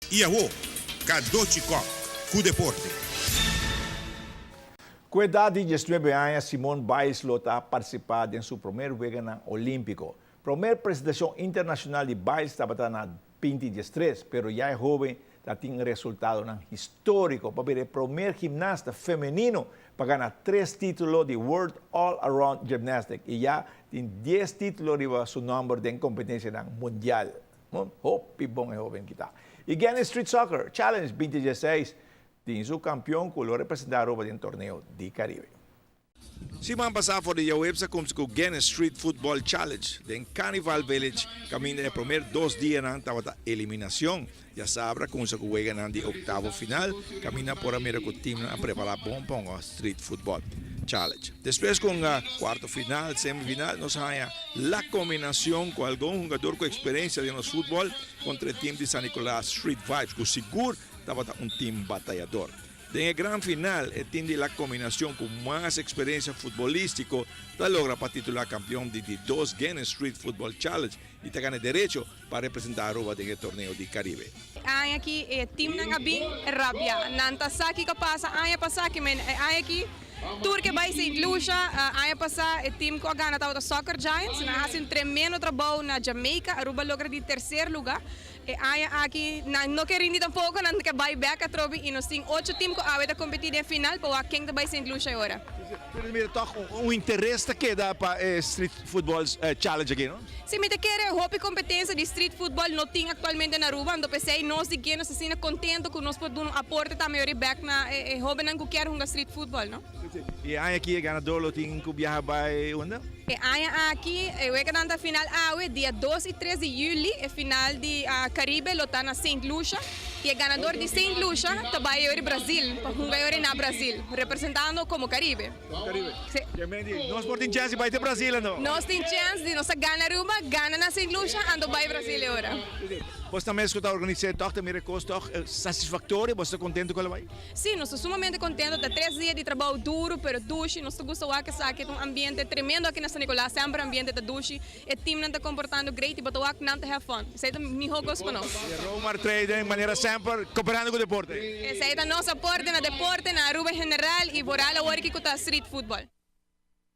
Y awo, Cadochi Kock cu deporte. Cu edad di 19 aña, Simone Biles lo ta participa den su prome Weganan Olimpico. Prome presentacion internacional di Biles tabata na 2013, pero ya e hoben tin resultado historico pa bira e prome gimnasta femenino pa gana tres titulo di World All Around Gymnastics y ya tin 10 titulo riba su nomber den competencia mundial. Hopi bon e hoben aki ta. Y Guinness Street Soccer Challenge 2016 tin su campeon cu lo representa Aruba den torneo di Caribe. Siman pasa for di diahuebs a cuminsa cu Guinness Street Football Challenge den Carnival Village, caminda e prome 2 dia nan tabata eliminacion. Diasabra a cuminsa cu weganan di octavo final, caminda por a mira cu team a prepara bon pa Street Football Challenge. Despues cu cuarto final, semifinal, nos haya La Combinacion cu algun hungado cu experiencia den futbol contra e team di San Nicolas Street Vibes, cu sigur tabata un team batayador. Den gran final, e team di La Combinacion cu mas experiencia futbolistico ta logra pa titula campeon di di dos Guinness Street Football Challenge y ta gana derecho pa representa Aruba den torneo di Caribe. Aña aki e team nan a bin rabia. Nan ta sa kico a pasa aña pasa cu men aña aki tur ke bay St. Lucia. Aña pasa e team cu a gana tabata Soccer Giants. Nan a haci un tremendo trabou na Jamaica. Aruba a logra di tercer lugar. E aña aki nan no kier rindi tampoco, nan ke bay back atrobe y nos tin ocho team cu awe ta competi den final pa ken ta bay St. Lucia awor. Pero mira, toch un interes ta keda pa Street Football Challenge aki, no? Si, mi ta kere hopi competencia di street football no tin actualmente na Aruba, anto pesey nos di nos asina contento cu nos por duna un aporte tambe back na hobennan cu kier hunga street football, no? Y aña aki e ganado lo tin cu biaha bay unda? E aña aki, e weganan ta final awe, dia 2 y 3 di juli, e final di Caribe lo ta na St. Lucia. Y e ganado di St. Lucia ta bay Brasil, pa hunga na Brasil, representando como Caribe. Caribe. Si. Nos por tin chance di bay te Brasil, no? Nos tin chance di nos gana Aruba, gana na St. Lucia, anto bay Brasil awor. Bo tambe ta organisa toch, ta mira cos toch satisfactorio, bo ta contento cu el a bay? Si, nos ta sumamente contento. Ta 3 dia di trabou duro, pero dushi. Nos ta gusta wak esaki, un ambiente tremendo aki na San Nicolas. Semper ambiente ta dushi. E team nan ta comportando great y bo ta wak nan ta have fun. Esey ta miho cos pa nos. Romar Trading, manera semper, cooperando cu deporte. Esey ta nos aporte na deporte, na Aruba en general y vooral awor cu ta street football.